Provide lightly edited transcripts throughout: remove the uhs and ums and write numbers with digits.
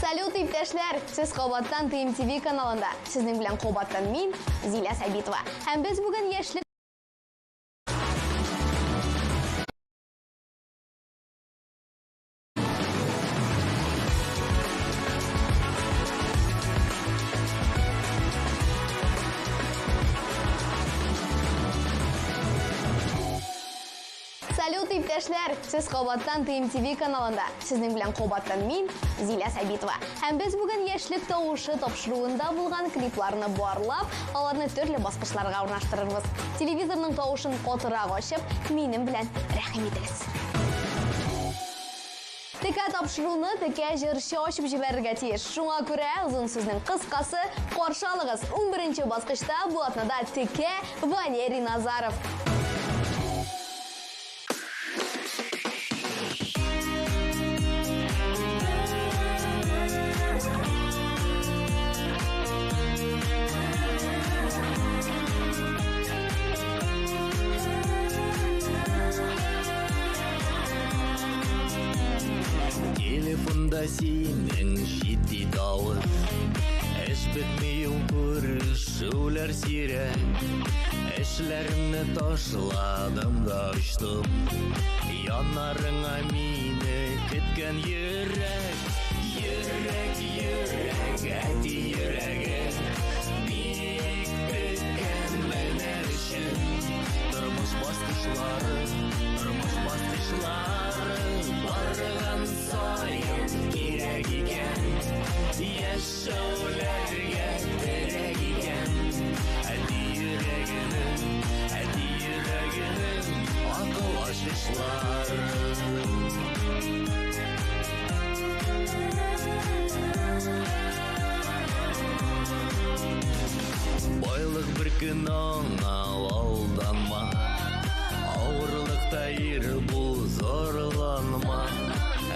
Салют, иптәшләр! Сез кабаттан ТМТВ каналында. Сезнең белән кабаттан мин, Зилә Сабитова. Һәм без бүген яшьлек Салют, иптәшләр! Сез кабаттан ТМТВ каналында. Сезнең белән кабаттан мин, Зилә Сабитова. Һәм без бүген яшьлек тавышы тапшыруында булган клипларны барлап, аларны төрле баскычларга урнаштырырбыз. Телевизорның тавышын катырак ачып, минем белән рәхим итегез. Текә тапшыруны текә җырчы ачып җибәрергә тиеш. Шуңа күрә озын сүзнең кыскасы, каршы алыгыз. 11 баскычта бу атнада текә Валерий Назаров. Телефонда синең җитди тавыш. Эш бетми ул күрешүләр сирәк. Эшләремне ташладым да очтым. Яннарыңа мине көткән йөрәк. Йөрәк, йөрәк, әти йөрәге. Бик көткән менәр өчен. Тормыш баскычлары, тормыш баскычлары барган саен кирәк икән. Яшәүләргә терәк икән. Әти йөрәгенең, әти йөрәгенең акыл ачкычлары. Байлык бер көн аңа алданма. Авырлыкта ир бул, зарланма.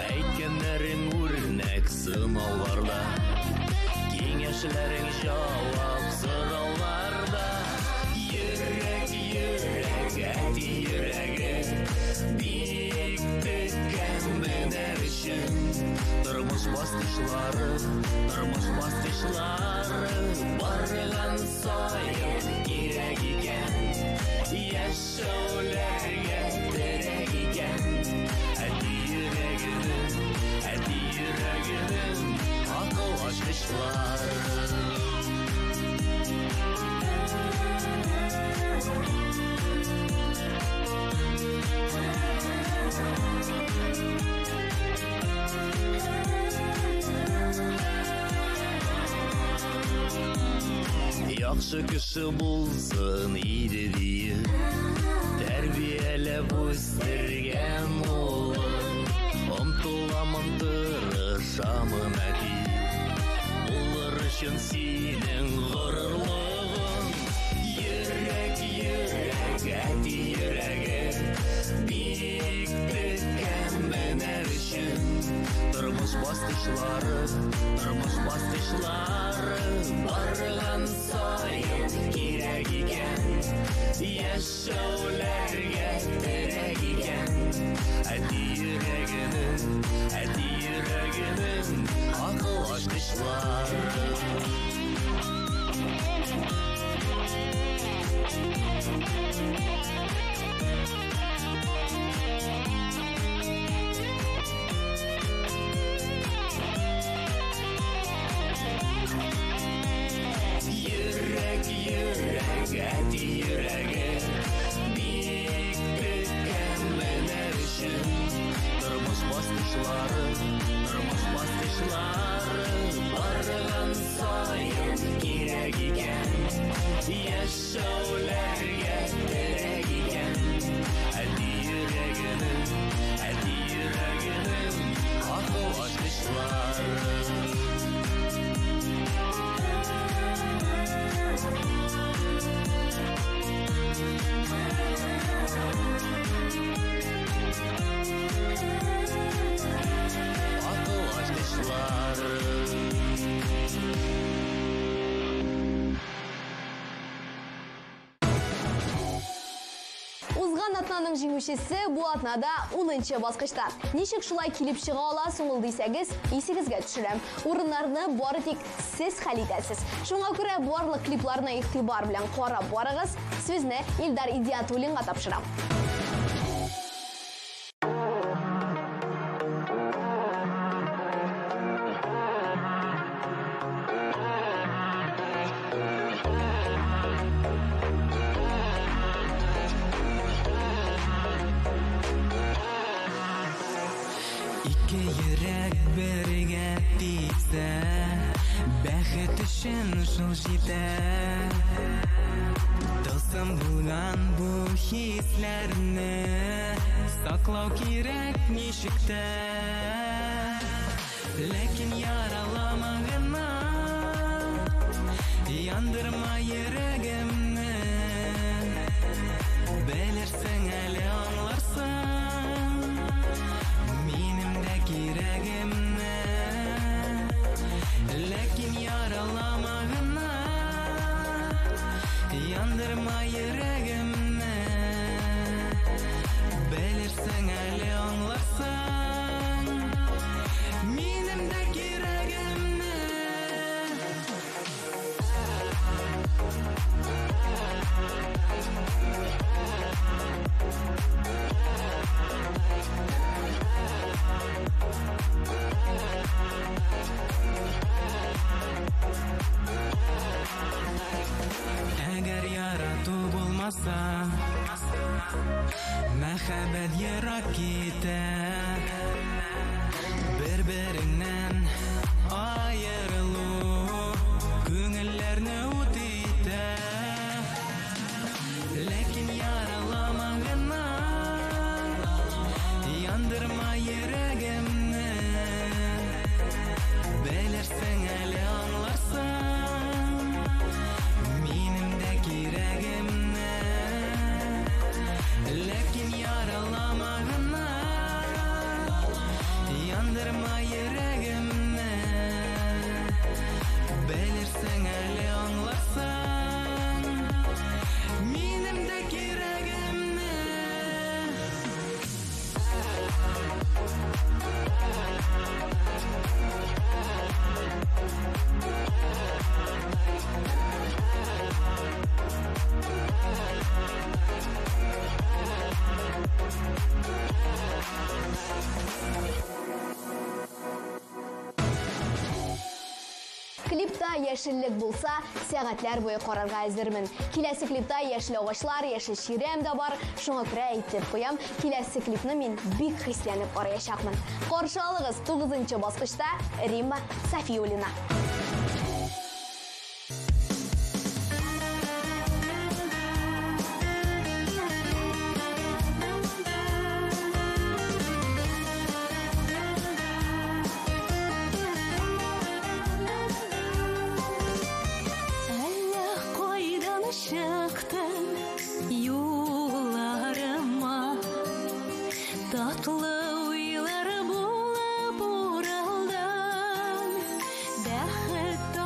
Әйткәннәрең үрнәк сынауларда. Киңәшләрең җавап сорауларда. Йөрәк, йөрәк, әти йөрәге. Бик көткән менәр өчен. Тормыш баскычлары, тормыш баскычлары барган саен кирәк икән. Яшәүләргә терәк икән. Әти йөрәгенең, әти йөрәгенең акыл ачкычлары. Яхшы кеше булсын иде диеп, тәрбияләп үстергән улым. Омтыламын, тырышамын, әти, булыр өчен синең горурлыгың. Йөрәк, йөрәк, әти йөрәге, бик көткән менәр өчен. Тормыш баскычлары, тормыш баскычлары барган саен кирәк икән. Яшәүләргә терәк икән. Әти йөрәгенең, әти йөрәгенең акыл ачкычлары. Йөрәк, йөрәк, әти йөрәге, бик көткән менәр өчен. Тормыш баскычлары, тормыш баскычлары барган саен кирәк икән. Яшәүләргә терәк икән. Әти йөрәгенең, әти йөрәгенең акыл ачкычлары. Акыл ачкычлары. Узган атнаның җиңүчесе бу атнада 10 баскычта. Ничек шулай килеп чыга ала соң ул дисәгез, исегезгә төшерәм. Урыннарны бары тик сез хәл итәсез. Шуңа күрә барлык клипларны игътибар белән карап барыгыз. Сүзне Илдар Идиатуллинга тапшырам. Ике йөрәк бергә типсә, бәхет өчен шул җитә. Тылсым булган бу хисләрне саклау кирәк ничек тә. Ләкин яралама гына, яндырма йөрәгемне. Белерсең әле, аңларсың минем дә кирәгемне. Ләкин яралама гына, яндырма йөрәгемне. Белерсең әле, аңларсың минем дә кирәгемне. Әгәр ярату булмаса, мәхәббәт ерак китә. Бер-береңнән аерылу күңелләрне ут итә. Ләкин яралама гына, яндырма йөрәгемне. Белерсең әле, аңларсың минем дә кирәгемне. Ләкин яралама гына, яндырма йөрәгемне. Белерсең әле, аңларсың минем дә кирәгемне. Клипта яшеллек булса, сәгатьләр буе карарга әзермен. Киләсе клипта яшел агачлар, яшел чирәм дә бар. Шуңа күрә әйтеп куям, киләсе клипны мин бик хисләнеп караячакмын. Каршы алыгыз 9 баскычта Римма Сафиуллина. Әллә кайдан чыктың юлларыма, татлы уйлар булып уралдың, бәхет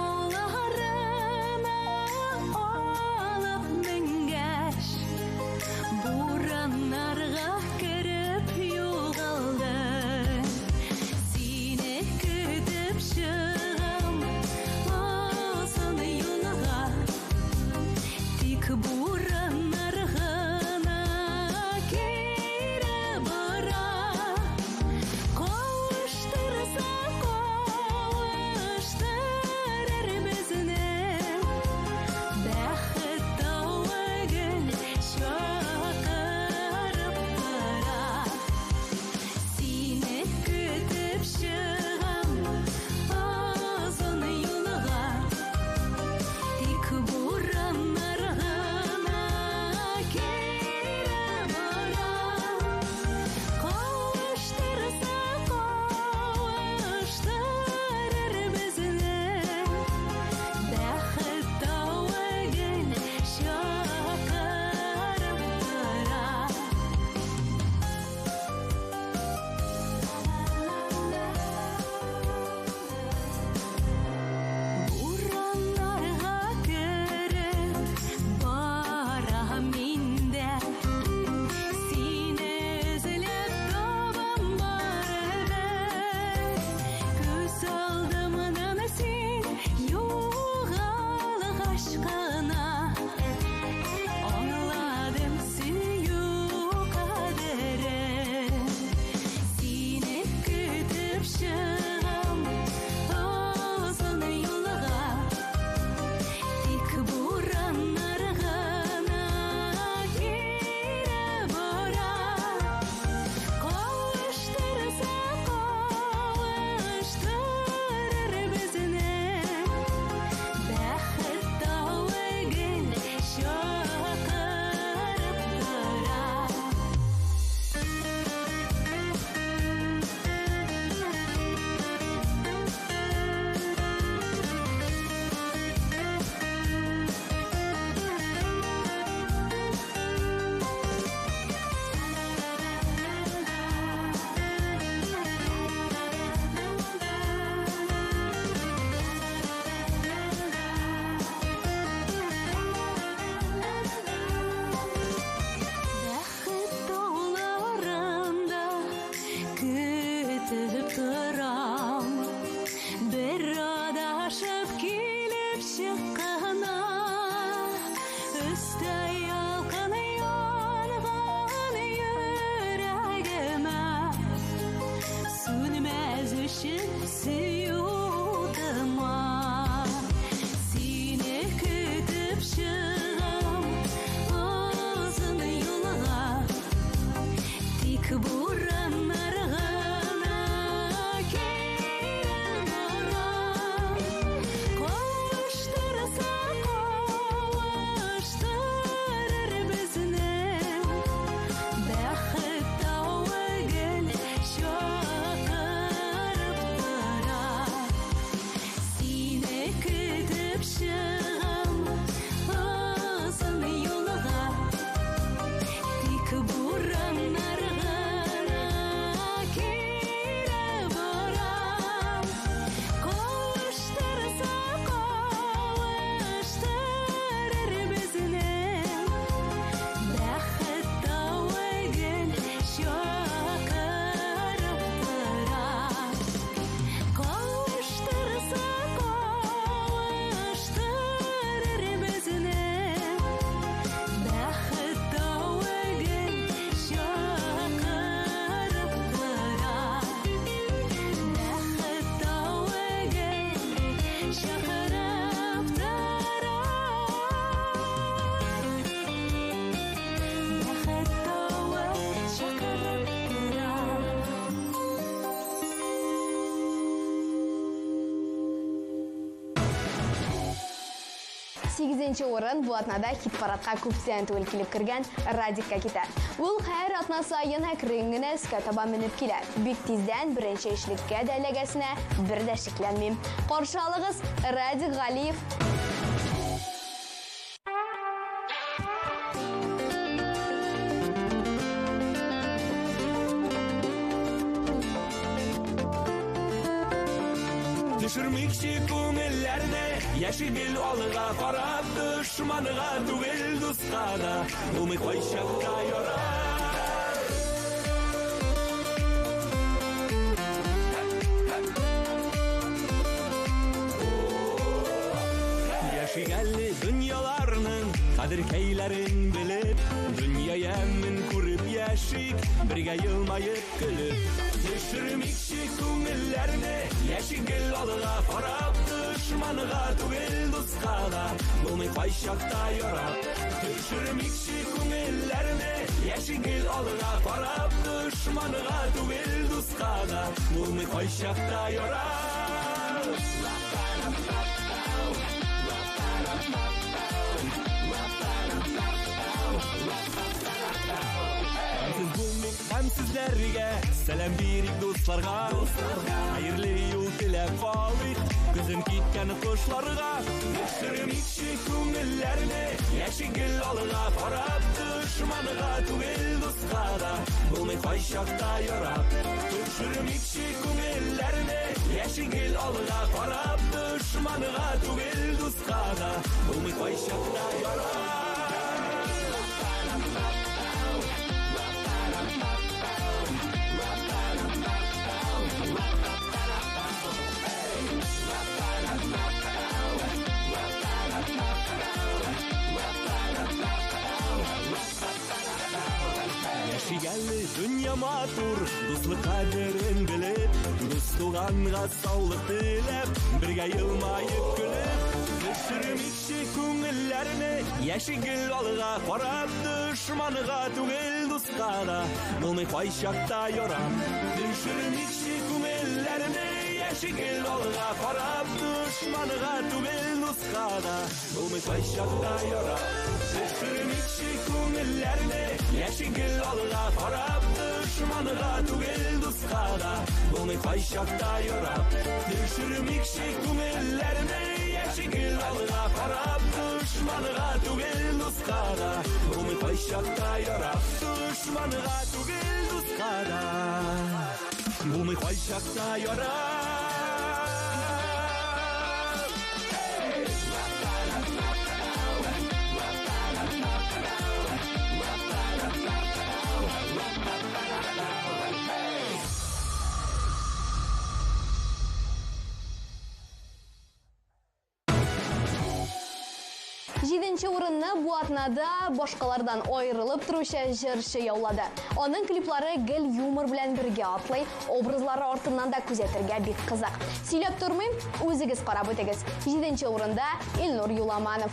чакырып тора. Бәхет тавы чакырып тора. Сигезенче урын бу атнада хит-парадка күптән түгел килеп кергән Радикка китә. Ул һәр атна саен әкрен генә өскә таба менеп килә. Бик тиздән беренче өчлеккә дә эләгәсенә бер дә шикләнмим. Каршы алыгыз, Радик Галиев. Төшермикче күңелләрне, яши гел алга карап, дошманга түгел, дуска да булмый кайчакта ярап. Яшик әле дөньяларның кадер-кәйләрен белеп, дөнья ямен күреп яшик, бергә елмаеп көлеп. Төшермикче күңелләрне, яшик гел алга карап, дошманга түгел, дуска да булмый кайчакта ярап. Төшермикче күңелләрне, яшик гел алга карап, дошманга түгел, дуска да булмый кайчакта ярап. Гамсез булмыйк гамсезләргә, сәлам бирик дусларга. Хәерле юл теләп калыйк, көзен киткән кошларга. Төшермикче күңелләрне, яшик гел алга карап, дошманга түгел, дуска да булмый кайчакта ярап. Төшермикче күңелләрне, яшик гел алга карап, дошманга түгел, дуска да булмый кайчакта ярап. Яшик әле дөнья матур, дуслык кадерен белеп, дус туганга саулык теләп, бергә елмаеп көлеп. Төшермикче күңелләрне, яшик гел алга карап, дошманга түгел, дуска да булмый кайчакта ярап. Төшермикче күңелләрне, яшик гел алга карап, дошманга түгел, дуска да булмый кайчакта ярап. Төшермикче күңелләрне, яшик гел алга карап, дошманга түгел, дуска да булмый кайчакта ярап. Төшермикче күңелләрне, яшик гел алга карап, дошманга түгел, дуска да булмый кайчакта ярап. Дошманга түгел, дуска да булмый кайчакта ярап. Җиденче урынны бу атнада башкалардан аерылып торучы җырчы яулады. Аның клиплары гел юмор белән бергә атлый, образлары артыннан да күзәтергә бик кызык. Сөйләп тормыйм, үзегез карап үтегез. Җиденче урында Илнур Юламанов.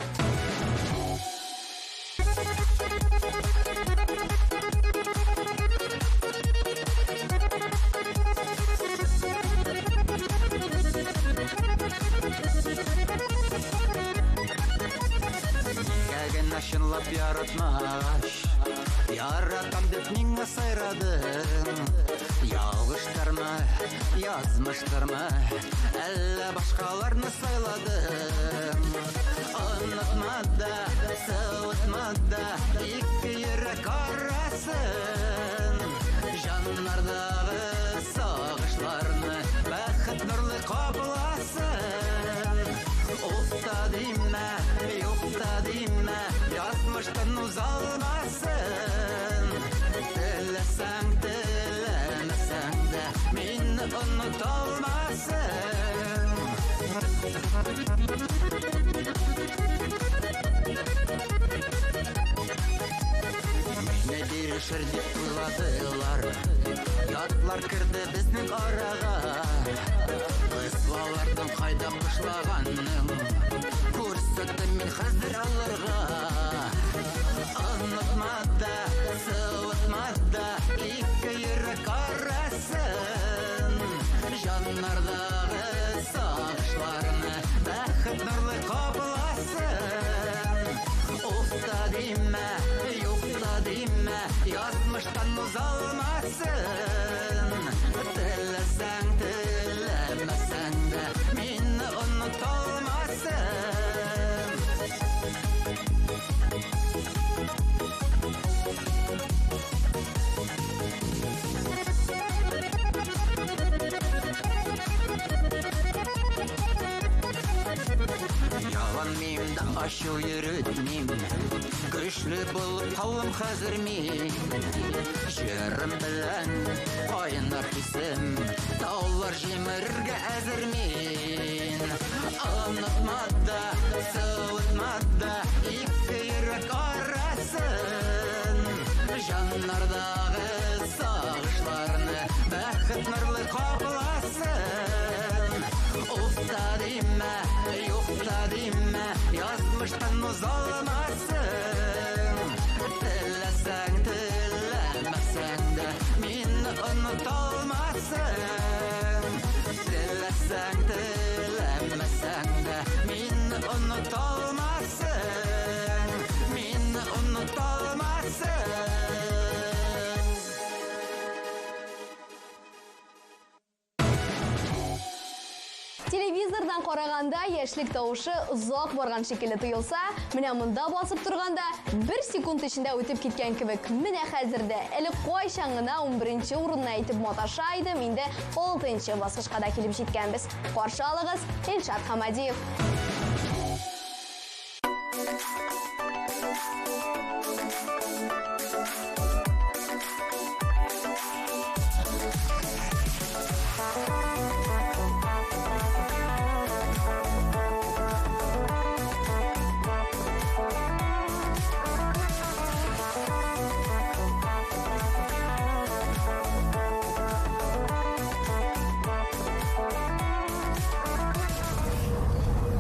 Нигә чынлап яратмагач, яратам дип миңа сайрадың. Ялгыштырма, язмыштырма, әллә башкаларны сайладың. Онытма да, суытма да ике йөрәк арасын. Җаннардагы сагышларны бәхет нурлы капласын. Ук та димә, юк та димә, язмыштан узалмасын. Теләсәң, теләмәсәң дә мине оныта алмассың. Мине бирешер дип уйладылар, Ятлар керде безнең арага. Кыслалардан кайда кышлаганын күрсәттем мин хәзер аларга. Онытма да, суытма да ике йөрәк арасын. Җаннардагы сагышларны бәхет нурлы капласын. Уф та димә, юк та димә, язмыштан узалмасын. Теләсәң, теләмәсәң дә мине оныта алмассың. Яланмыйм да ачу йөрөтмим, көчле булып калдым хәзер мин. Җырым белән кайнар хисем, таулар җимерергә әзер мин. Онытма да, суытма да ике йөрәк арасын. Җаннардагы сагышларны бәхет нурлы капласын. Уф та димә, юк та димә, язмыштан узалмассың. Теләсәң, теләмәсәң дә мине оныта алмассың. Теләсәң, теләмәсәң дә мине оныта алмассың. Мине оныта алмассың. Телевизордан караганда яшьлек тавышы озак барган шикелле тоелса, менә монда басып торганда бер секунд эчендә үтеп киткән кебек. Менә хәзер дә әле кайчан гына 11 урынны әйтеп маташа идем, инде 6 баскычка да килеп җиткәнбез. Каршы алыгыз, Илшат Хамадиев.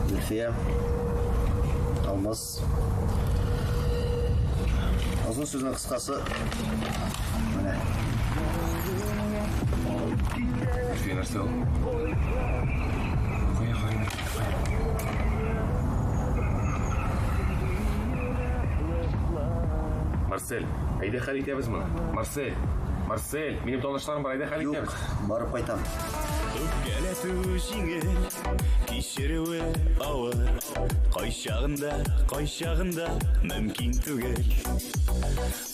Зөлфия, Алмаз. Озын сүзнең кыскасы, менә. Зөлфия, нәрсә ул? Кая, кая, кая? Марсель, әйдә хәл итәбез моны. Марсель, Марсель, минем танышларым бар, әйдә хәл итәбез. Юк, барып кайтам. Үпкәләтү җиңел, кичерүе авыр. Кайчагында, кайчагында мөмкин түгел.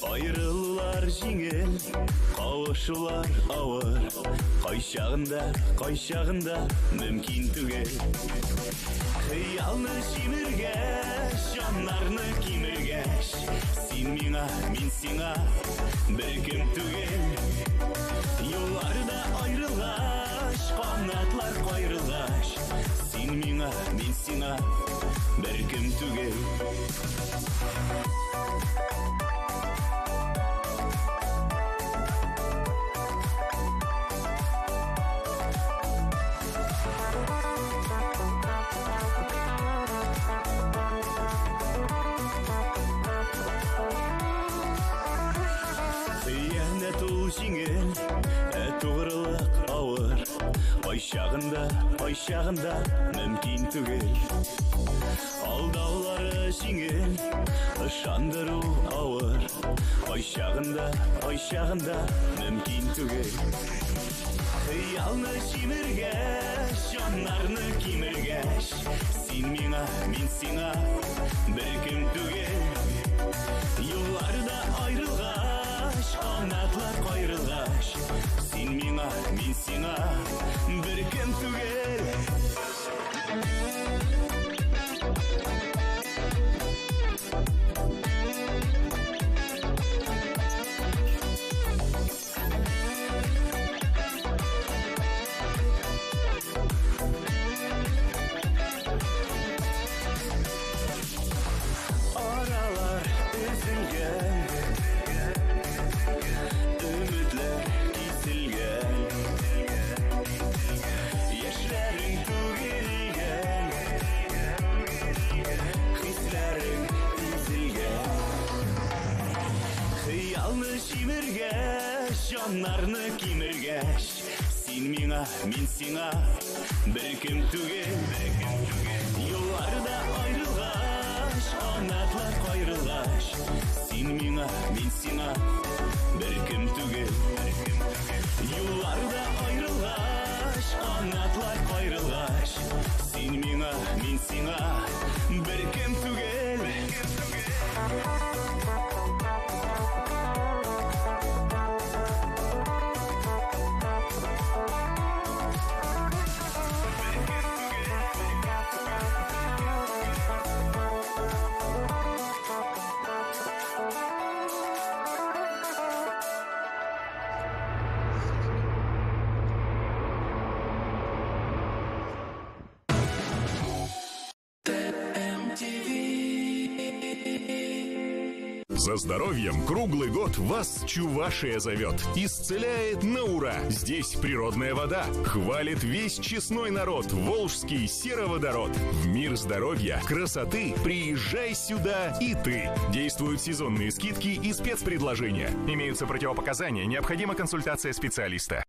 Аерылулар җиңел, кавышулар авыр. Кайчагында, кайчагында мөмкин түгел. Хыялны җимергәч, җаннарны кимергәч, син миңа, мин сиңа беркем түгел. Юлларда аерылгач, канатлар кайрылгач, син миңа, мин сиңа беркем түгел. Хыянәт ул җиңел, ә тугрылык авыр. Кайчагында, кайчагында мөмкин түгел. Алдаулары җиңел, ышандыру авыр. Кайчагында, кайчагында мөмкин түгел. Хыялны җимергәч, җаннарны кимергәч, син миңа, мин сиңа беркем түгел. Юлларда аерылгач, канатлар кайрылгач, син миңа, мин сиңа беркем түгел. Аралар өзелгән, өметләр киселгән. җаннарны кимергәч, син миңа, мин сиңа беркем түгел. Юлларда аерылгач, канатлар каерылгач, син миңа, мин сиңа беркем түгел. Юлларда аерылгач, канатлар каерылгач, син миңа, мин сиңа беркем түгел. За здоровьем круглый год вас Чувашия зовет. Исцеляет на ура. Здесь природная вода. Хвалит весь честной народ волжский сероводород. В мир здоровья, красоты приезжай сюда и ты. Действуют сезонные скидки и спецпредложения. Имеются противопоказания, необходима консультация специалиста.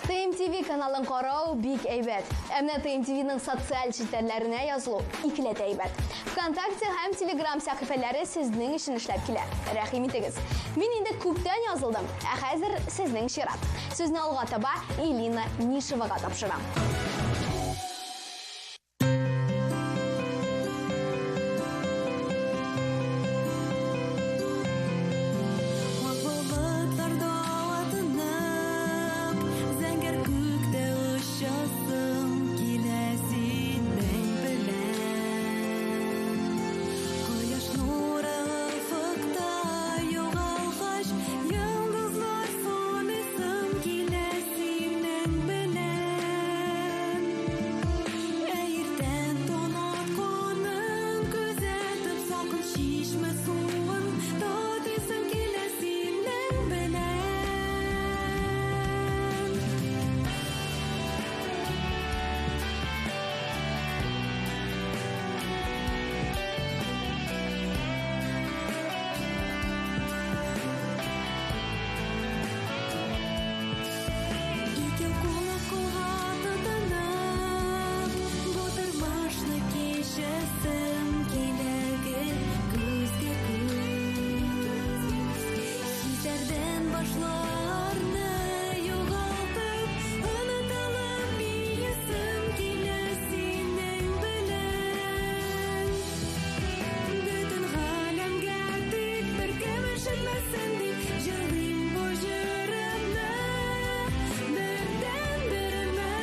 ТМТВ каналын карау бик әйбәт. Ә менә ТМТВның социаль челтәрләренә язылу икеләтә әйбәт. ВКонтакте һәм Телеграм сәхифәләре сезнең өчен эшләп килә. Рәхим итегез. Мин инде күптән язылдым, ә хәзер сезнең чират. Сүзне алга таба Элина Нишевага тапшырам. Ак болытларда атынып, зәңгәр күктә очасым килә синең белән. Кояш нуры офыкта югалгач, йолдызлар саныйсым килә синең белән. Ә иртән таң атканын күзәтеп, салкын чишмә суын татыйсым килә синең белән. Ике кулы кулга тотынып, бу тормышны кичәсем килә гел күзгә күз. Хисләрдән башларны югалтып, онытылып биясем килә синең белән. Бөтен галәмгә тик беркем ишетмәсен дип җырлыйм бу җырымны бердән-беремә.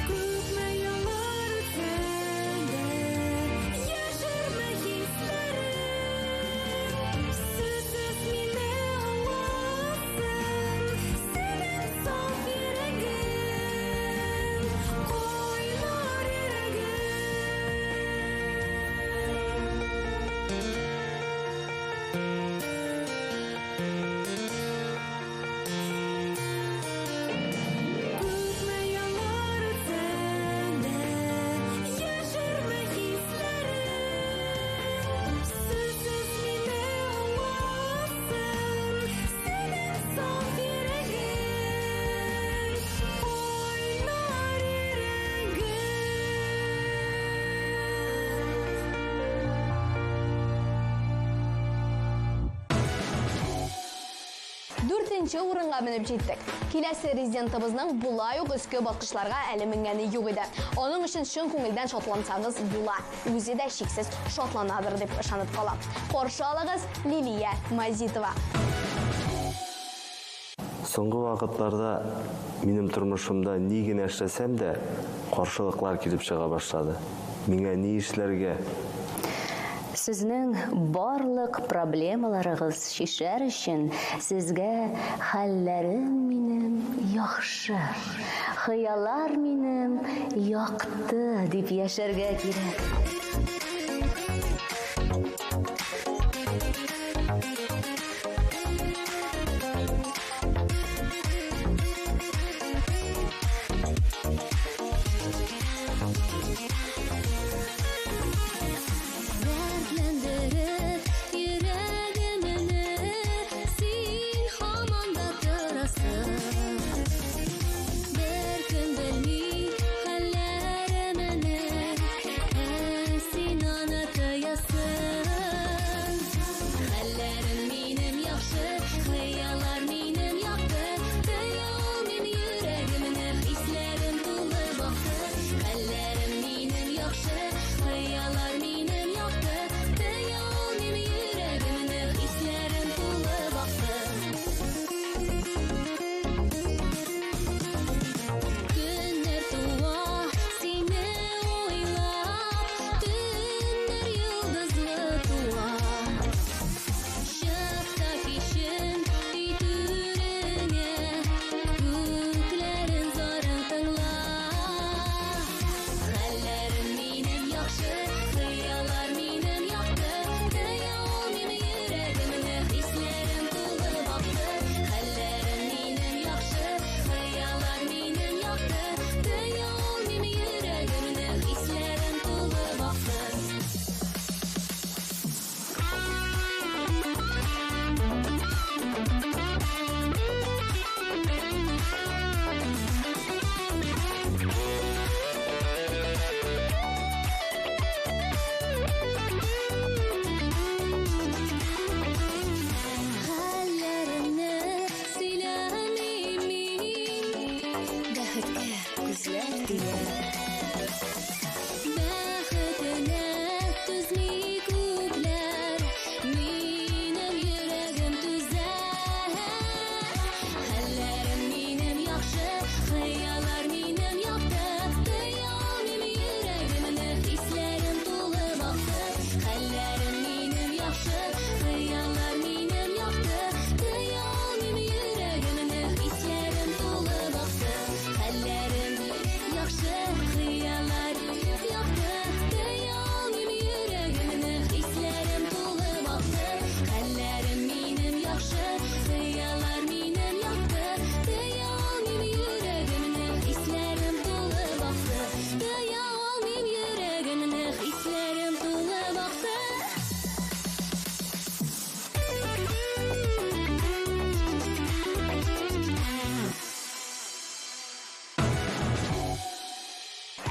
Күпме еллар үтсә дә, яшермә хисләрем. Сүзсез мине аңласын, синең саф йөрәгең, кайнар йөрәгең. Күпме еллар үтсә дә, яшермә хисләрем. Сүзсез мине аңласын, синең саф йөрәгең, кайнар йөрәгең. Дүртенче урынга менеп җиттек. Киләсе резидентыбызның болай ук өске баскычларга әле менгәне юк иде. Аның өчен чын күңелдән шатлансагыз була. Үзе дә шиксез шатланадыр дип ышанып калам. Каршы алыгыз Лилия Мазитова. Соңгы вакытларда минем тормышымда ни генә эшләсәм дә, каршылыклар килеп чыга башлады. Миңа ни эшләргә? Сезнең барлык проблемаларыгыз чишәр өчен сезгә хәлләрем минем яхшы, хыяллар минем якты дип яшәргә кирәк.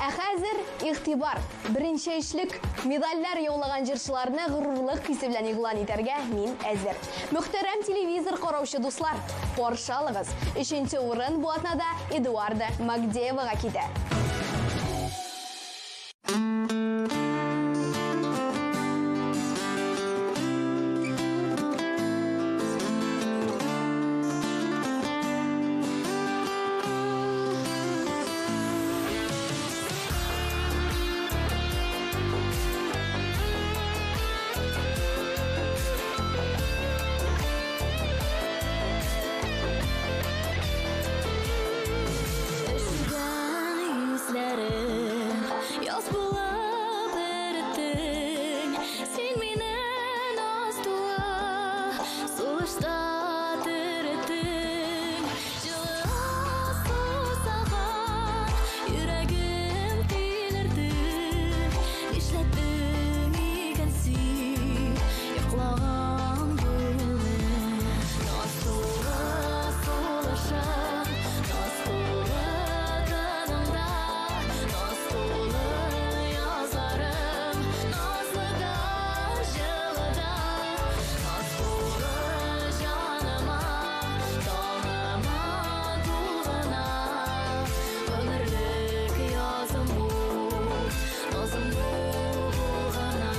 Ә хәзер игътибар! Беренче өчлек медальләр яулаган җырчыларны горурлык хисе белән игълан итәргә мин әзер. Мөхтәрәм телевизор караучы дуслар, каршы алыгыз. Өченче урын бу атнада Эдуарда Магдеевага китә. Өшегән хисләрем Яз булып эреттең. Син мине наз тулы сулышта тереттең. Җылы сусаган йөрәгем тилерде. Нишләттең икән син йоклаган бүлмә? Наз тулы сулышың, наз тулы тыныңда, наз тулы язларым, назлы да, җылы да, наз тулы җаныма, таңыма тулгына. Гомерлек язым бу, назым бу гына.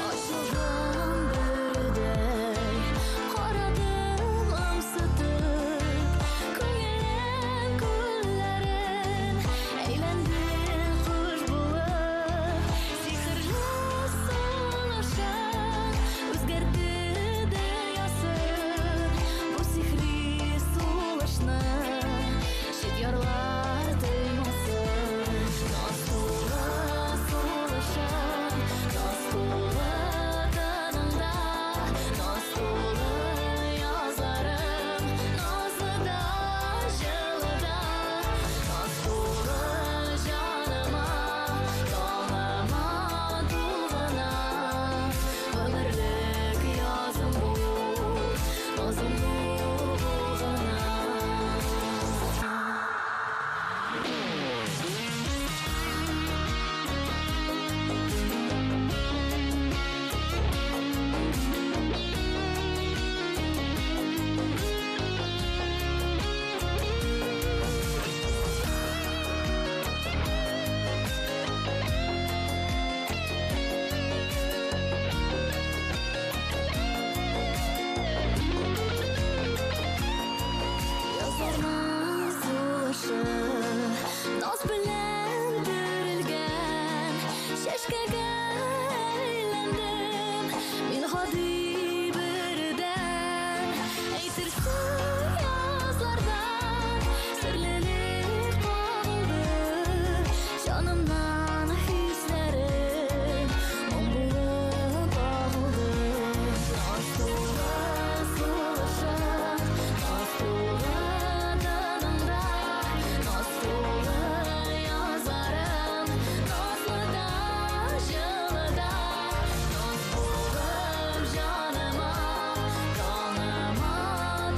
Ачылган бөредәй, карадым ымсытып, күңелем күлләрен әйләнде кош булып. Сихерле сулышың үзгәртте дөньясын. Бу сихри сулышны чит ярлар тоймасын. Наз тулы сулышың, наз тулы тыныңда, наз тулы язларым, назлы да, җылы да, наз тулы җаныма, таңыма тулгына. Гомерлек язым бу, назым бу гына. Язларның сулышы наз белән төрелгән чәчкәгә әйләндем мин гади бердән. Әйтерсең язлардан серлелек кагылды җанымнан хисләрем моң булып агылды. Наз тулы сулышың, наз тулы тыныңда, наз тулы язларым, назлы да, җылы да, наз булып җаныма, таңыма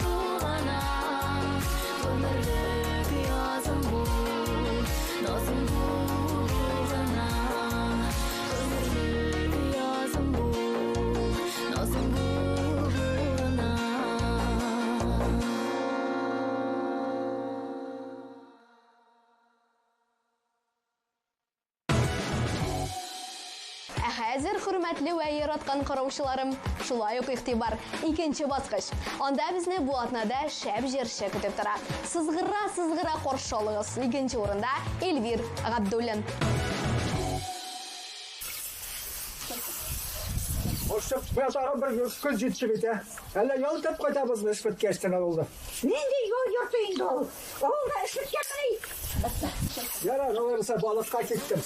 тулгана. Гомерлек язым бу, назым бу гына. Гомерлек язым бу, назым бу гына. Ә хәзер, хөрмәтле вә яраткан караучыларым, шулай ук игътибар, икенче баскыч. Анда безне бу атнада шәп җырчы көтеп тора. Сызгыра-сызгыра каршы алыгыз. Икенче урында Эльвир Габдуллин. Борчып, менә тагын бер көн җитте бит, ә. Әллә ял итеп кайтабызмы эш беткәч тен авылда? Нинди ял йорты инде ул? Авылда эш беткәнме? Ярар, алайса балыкка киттем.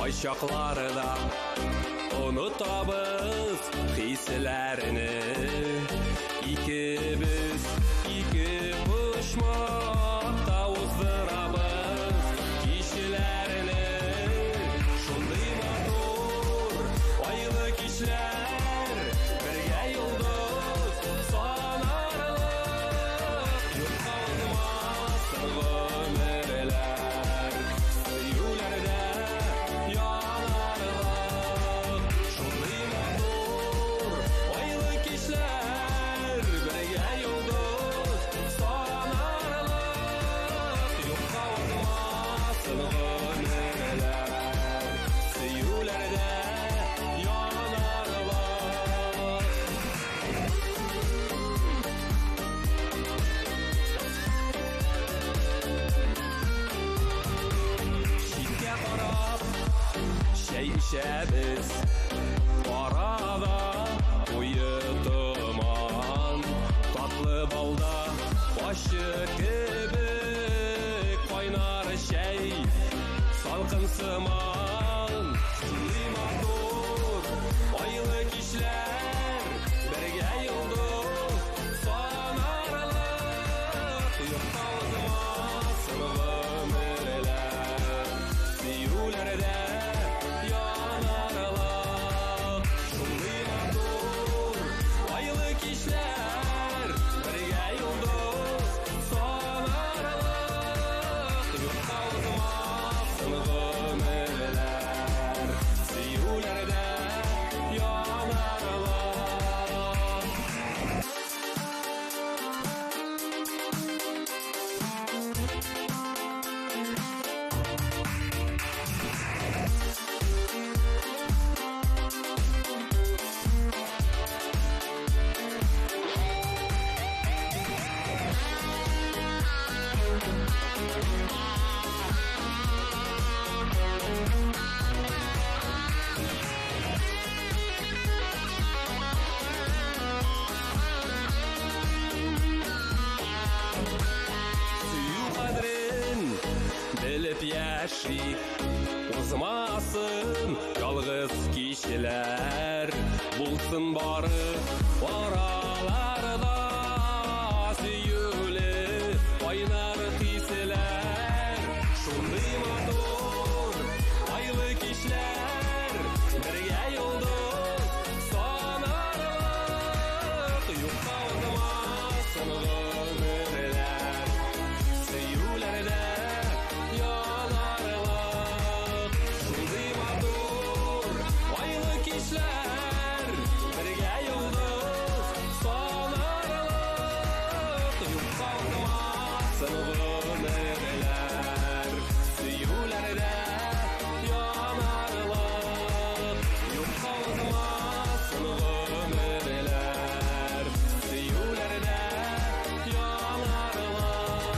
Кайчакларда онытабыз хисләрне. Икебез ике почмакта уздырабыз кичләрне. Шундый матур айлы кичләр, бергә йолдыз санарлык. Юкка узмасын гомерләр, сөюләрдә янарлык. Шундый матур айлы кичләр, бергә йолдыз санарлык. Юкка узмасын гомерләр, сөюләрдә янарлык. Читкә карап чәй эчәбез, арада куе томан, татлы балда ачы кебек кайнар чәй, салкын сыман. Шундый матур айлы кичләр, бергә йолдыз санарлык. Юкка узмасын гомерләр, сөюләрдә янарлык. Шундый матур айлы кичләр, бергә йолдыз санарлык. Юкка узмасын гомерләр, сөюләрдә янарлык. Сөю кадерен белеп яшик, узмасын ялгыз кичләр, булсын бары араларда сөюле кайнар хисләр. Шундый матур айлы кичләр, бергә йолдыз санарлык. Юкка узмасын гомерләр, сөюләрдә янарлык. Шундый матур айлы кичләр, бергә йолдыз санарлык. Юкка узмасын гомерләр, сөюләрдә янарлык. Юкка узмасын гомерләр, сөюләрдә янарлык.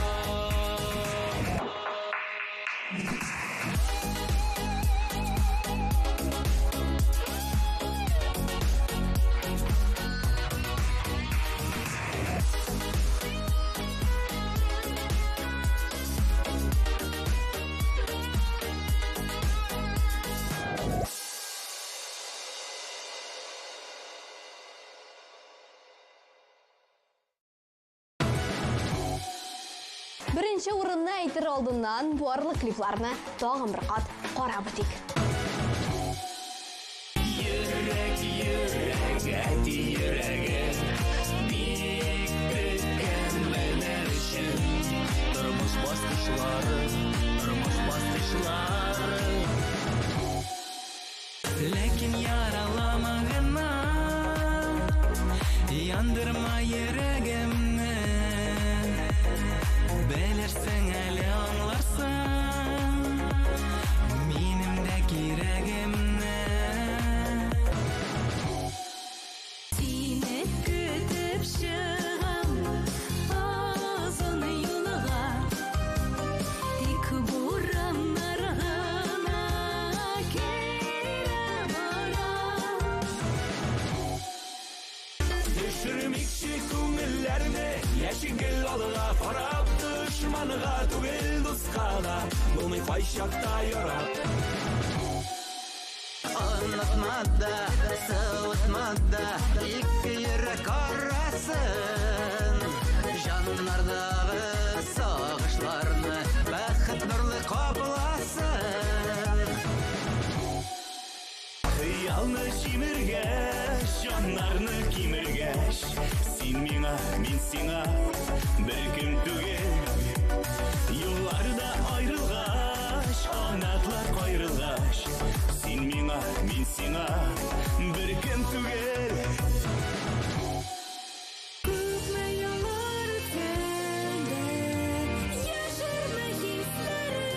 Беренче урынны әйтер алдыннан барлык клипларны тагын бер кат карап үтик. Йөрәк, йөрәк, әти йөрәге, бик көткән менәр өчен. Тормыш баскычлары, тормыш баскычлары. Ләкин яралама гына, яндырма йөрәгемне. Белерсең әле, аңларсың минем дә кирәгемне. Сине көтеп чыгам озын юлга, тик бураннар гына кире бара. Төшермикче күңелләрне, яши гел алга карап, дошманга түгел, дуска да булмый кайчакта ярап. Җылытма да, суытма да ике йөрәк арасын. Җаннардагы сагышларны бәхет нурлы капласын. Хыялны җимергәч, җаннарны кимергәч, син миңа, мин сиңа беркем түгел. Юлларда аерылгач, канатлар каерылгач, син миңа, мин сиңа беркем түгел. Күпме еллар үтсә дә, яшермә хисләрең.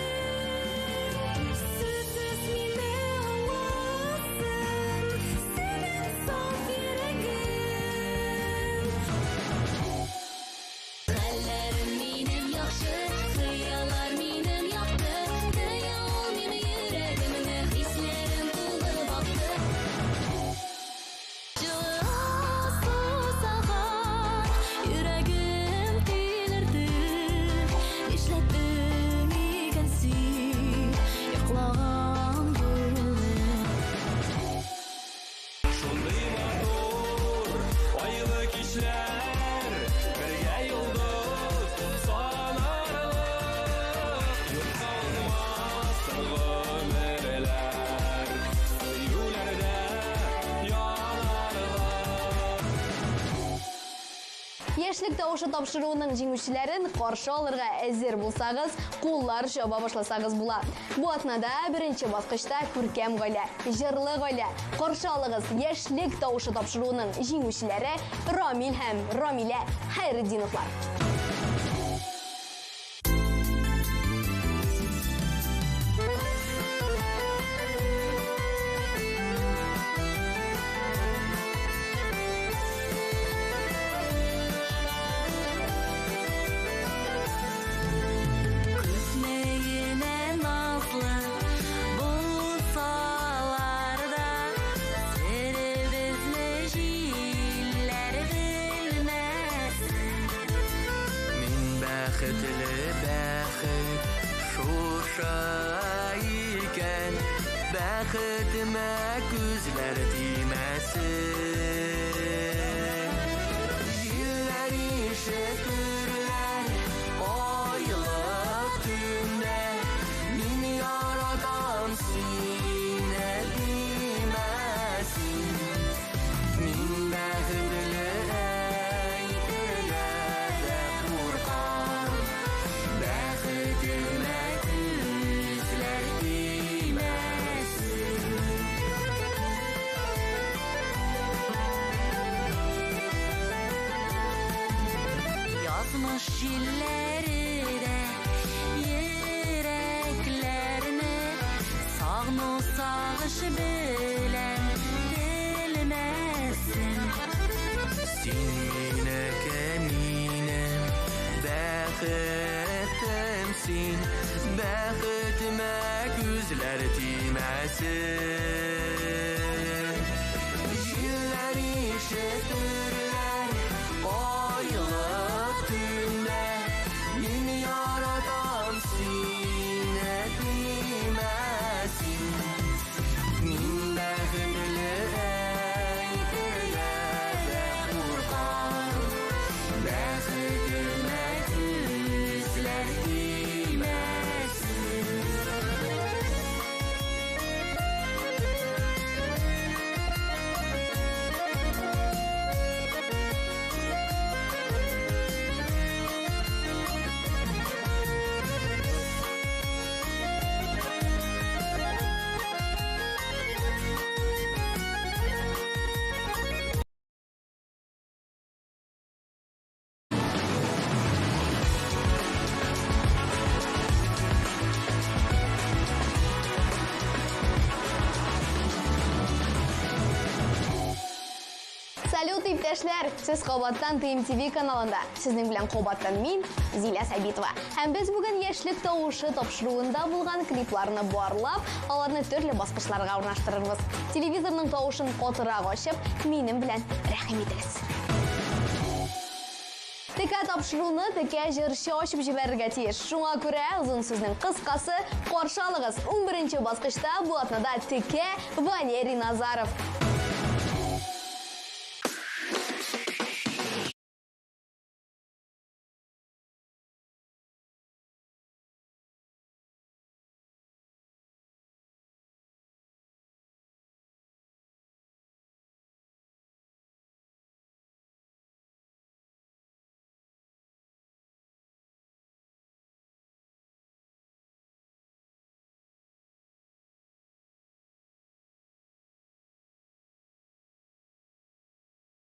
Сүзсез мине аңласын, синең саф йөрәгең. Хәлләрем минем яхшы, хыяллар минем якты, тыя алмыйм йөрәгемне, хисләрем тулып акты. Җылы сусаган йөрәгем тилерде. Нишләттең икән син йоклаган күңелне? Шундый матур айлы кичләр, бергә йолдыз санарлык. Юкка узмасын гомерләр, сөюләрдә янарлык. Яшьлек тавышы тапшыруының җиңүчеләрен каршы алырга әзер булсагыз, куллар чаба башласагыз була. Бу атнада беренче баскычта күркәм гаилә, җырлы гаилә. Каршы алыгыз Яшьлек тавышы тапшыруының җиңүчеләре Рамил һәм Рамилә Хәйретдиновлар. Күпме генә назлы булсалар да, серебезне җилләр белмәсен. Мин бәхетле, бәхет шушы икән, бәхетемә күзләр тимәсен. Җилләр ишетерләр айлы төндә, мин яратам сине димәсен. Мин бәхетле әйтергә дә куркам, бәхетемә күзләр тимәсен. Язмыш җилләре дә йөрәкләрне сагыну сагыш белән телмәсен. Син минеке, минем бәхетем син, бәхетемә күзләр тимәсен. Җилләр ишетерләр айлы төндә, мин яратам сине димәсен. Мин бәхетле әйтергә дә куркам, бәхетемә күзләр тимәсен. Салют, иптәшләр! Сез кабаттан ТМТВ каналында. Сезнең белән кабаттан мин, Зилә Сабитова. Һәм без бүген Яшьлек тавышы тапшыруында булган клипларны барлап, аларны төрле баскычларга урнаштырырбыз. Телевизорның тавышын катырак ачып, минем белән рәхим итегез. ТК Әлбәттә, тапшыруны текә җырчы ачып җибәрергә тиеш. Шуңа күрә озын сүзнең кыскасы, каршы алыгыз. 11 баскычта бу атнада текә Валерий Назаров.